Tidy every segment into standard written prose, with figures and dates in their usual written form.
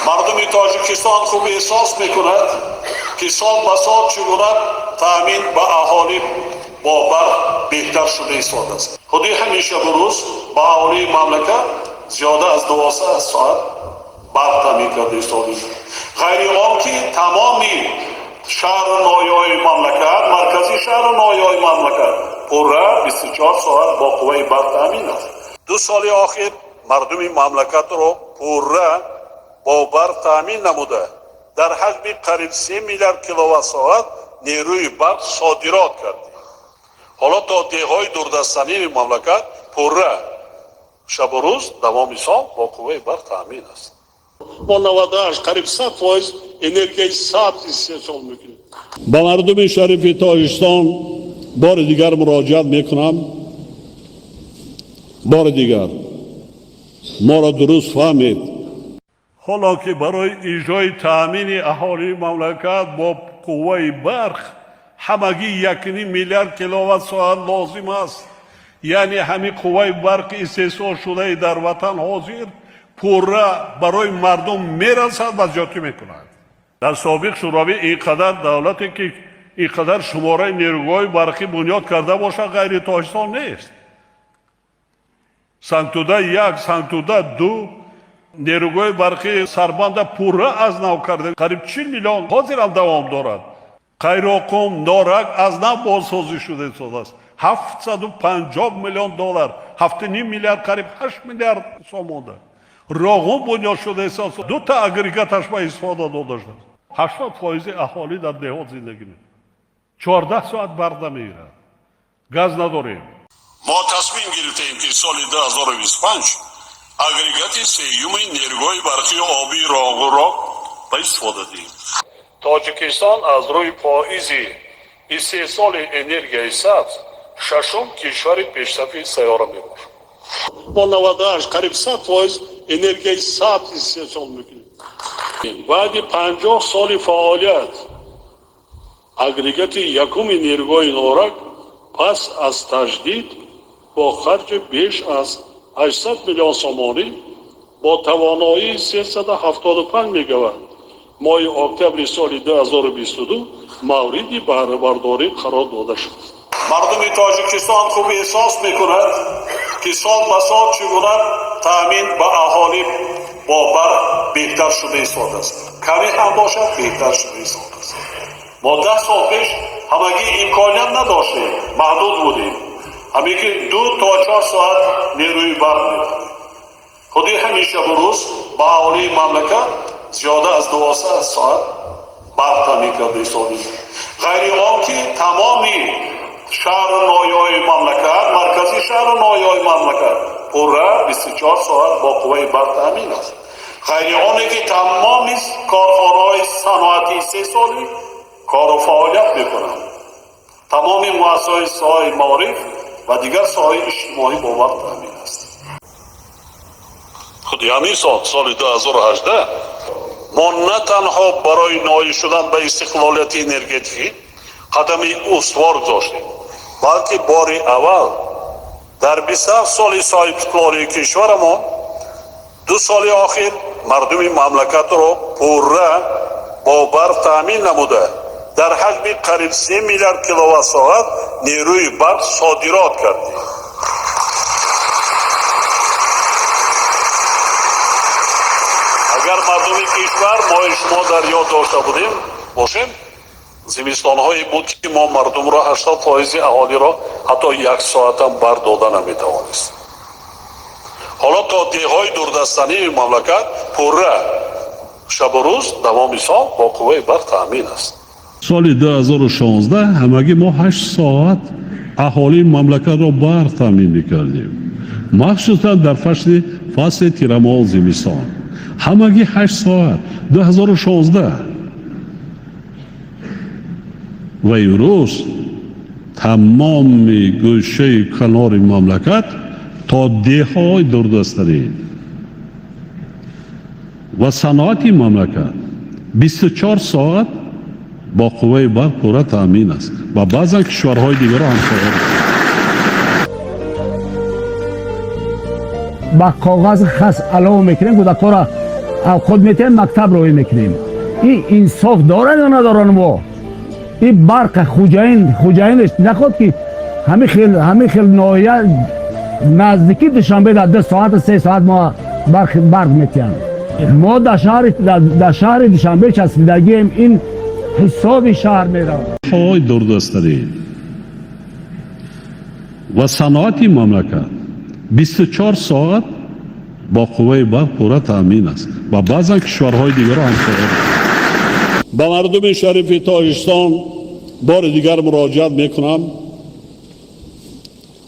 Мардуми Тоҷикистон хуб эҳсос мекунад, ки сол ба сол чӣ гуна таъмин ба аҳолӣ бо барқ беҳтар шуда истодааст. Худи ҳамин шабу рӯз ба аҳолии мамлакат зиёда аз 12 соат барқ таъмин карда истодаем. Ғайри он ки тамоми шаҳру ноҳияҳои мамлакат, маркази шаҳру ноҳияҳои мамлакат пурра 24 соат бо қувваи барқ таъмин аст. 2 соли охир мардуми мамлакатро пурра бо барқ таъмин намуда, дар ҳаҷми қариб 3 миллиард киловатт-соат нерӯи барқ содирот кардем. Ҳоло то деҳҳои дурдасттарини мамлакат пурра шабу рӯз давоми сол бо қувваи барқ таъмин аст. Мо 98, қариб 100% энергияи сабз истеҳсол мекунем. Ба мардуми шарифи Тоҷикистон бори дигар муроҷиат мекунам. Бори дигар моро дуруст фаҳмед. Ҳоло ки барои иҷрои таъмини аҳолии мамлакат бо қувваи барқ ҳамагӣ 1,5 миллиард киловатт соат лозим аст, яъне ҳамин қувваи барқи истеҳсолшудаи дар ватан ҳозир пурра барои мардум мерасад ва зиёдтӣ мекунад. Дар собиқ Шӯравӣ ин қадар давлате, ки ин қадар шумораи нерӯгоҳи барқӣ бунёд карда бошад, ғайри Тоҷикистон нест. Сангтуда 1, Сангтуда 2, нерӯгоҳи барқи Сарбанда пурра аз нав карда, қариб 40 миллион, ҳозирам давом дорад. Қайроқум, Норак аз нав бозсозӣ шуда истодааст, 750 миллион доллар, 7,5 миллиард, қариб 8 миллиард сомонда. Роғун бунёд шуда истодааст, дута агрегаташ ба истифода дода шудааст. 80 фоизи аҳолӣ дар деҳот зиндагӣ мекунад, 14 соат барқ намегирад, газ надорем. Мо тасмим гирифтаем, ки соли 2025 агрегати сеюми нерӯгоҳи барқии обии Роғунро ба истифода диҳем. Тоҷикистон аз рӯи фоизи истеҳсоли энергияи сабз шашум кишвари пешсафи сайёра мебошад. Мо 98, қариб 100% энергияи сабз истеҳсол мекунем. Баъди 50 соли фаъолият агрегати якуми нерӯгоҳи Норак пас аз таҷдид бо харҷи беш аз 800 миллион сомонӣ бо тавоноии 375 мегаватт моҳи октябри соли 2022 мавриди баҳрабардорӣ қарор дода шуд. Мардуми Тоҷикистон хуб эҳсос мекунад, ки сол ба сол чӣ гуна таъмин ба аҳолӣ бо барқ беҳтар шуда истодааст. Каме ҳам бошад, беҳтар шуда истодааст. Мо 10 сол пеш ҳамагӣ имконият надоштем, маҳдуд будем, ҳамин ки 2 то 4 соат нерӯи барқ медодем. Худи ҳамин шабу рӯз ба аҳолии мамлакат зиёда аз 12 соат барқ таъмин карда истодаем. Ғайри он ки тамоми шаҳру ноҳияҳои мамлакат, маркази шаҳру ноҳияҳои мамлакат пурра 24 соат бо қувваи барқ таъмин аст. Ғайри оне ки тамоми корхонаҳои саноати истеҳсолӣ кору фаъолият мекунанд, тамоми муассисаҳои соҳаи маориф ва дигар соҳаи иҷтимоӣ бо барқ таъмин аст. Худи ҳамин сол, соли 2018, мо на танҳо барои ноил шудан ба истиқлолияти энергетикӣ қадами устувор гузоштем, балки бори аввал дар 27 соли соҳибистиқлолии кишварамон 2 соли охир мардуми мамлакатро пурра бо барқ таъмин намуда, дар ҳаҷми қариб 3 миллиард киловатт соат нерӯи барқ содирот кардем. Агар мардуми кишвар, мои шумо дар ёд дошта будем бошем, зимистонҳое буд, ки мо мардумро, 80 фоизи аҳолиро ҳатто як соатам барқ дода наметавонист. Ҳоло то деҳҳои дурдастарини мамлакат пурра шабу рӯз давоми сол бо қувваи барқ таъмин аст. Соли 2016 ҳамагӣ мо 8 соат аҳолии мамлакатро барқ таъмин мекардем, махсусан дар фасли тирамоҳу зимистон, ҳамагӣ 8 соат 2016. Ва имрӯз тамоми гӯшаи канори мамлакат то деҳҳои дурдастарин ва саноати мамлакат 24 соат бо қувваи барқ пурра таъмин аст ва баъзан кишварҳои дигарро ҳамсоя. Ба коғази хас алова мекунем кӯдакҳоро. Авқот метиҳем, мактаб роҳӣ мекунем. Ин инсоф дорад ё надоранд? Мо ин барқа хуҷаин, хуҷаинаш наход, ки ҳамин хел ноҳия наздики Душанбе дар 2 соату 3 соат мо барқ метиҳанд. Мо дар шаҳри Душанбе часпидагием, ин ҳисоби шаҳр меравад. Ҳои дурдасттарин ва саноати мамлакат 24 соат бо қувваи барқ пурра таъмин аст ва баъзан кишварҳои дигарро ҳамсоя. Ба мардуми шарифи Тоҷикистон бори дигар муроҷиат мекунам.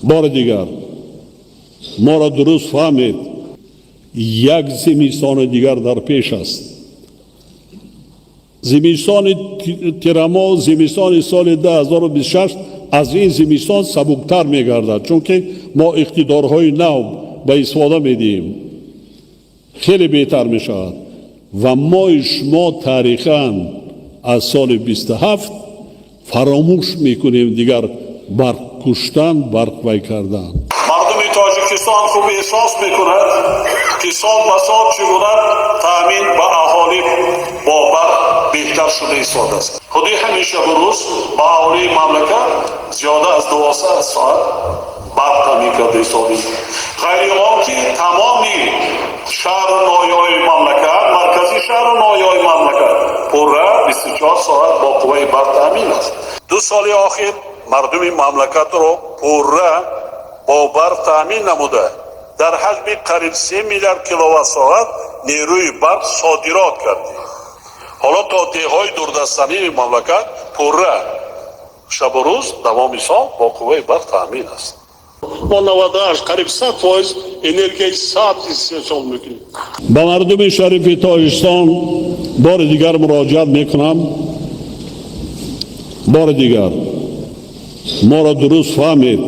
Бори дигар моро дуруст фаҳмед. Як зимистони дигар дар пеш аст, зимистони тирамоҳ, зимистони соли 2026 аз ин зимистон сабуктар мегардад, чунки мо иқтидорҳои нав ба истифода медиҳем, хеле беҳтар мешавад ва мои шумо таърихан аз соли 27 фаромӯш мекунем дигар барқ куштан, барқ вай кардан. Мардуми Тоҷикистон хуб эҳсос мекунад, ки сол ба сол чӣ гуна таъмин ба аҳолӣ бо барқ беҳтар шуда истодааст. Худи ҳамин шабу рӯз ба аҳолии мамлакат зиёда аз 12 соат барқ таъмин карда истодем. Ғайри он ки тамоми шаҳру ноҳияҳои мамлакат, маркази шаҳру ноҳияҳои мамлакат пурра 24 соат бо қувваи барқ таъмин аст. 2 соли охир мардуми мамлакатро пурра бо барқ таъмин намуда, дар ҳаҷми қариб 3 миллиард киловатт соат нерӯи барқ содирот кардем. Ҳоло то деҳҳои дурдасттарини мамлакат пурра шабу рӯз давоми сол бо қувваи барқ таъмин аст. Мо 98, қариб 100% энергияи сабз истеҳсол мекунем. Ба мардуми шарифи Тоҷикистон бори дигар муроҷиат мекунам. Бори дигар моро дуруст фаҳмед.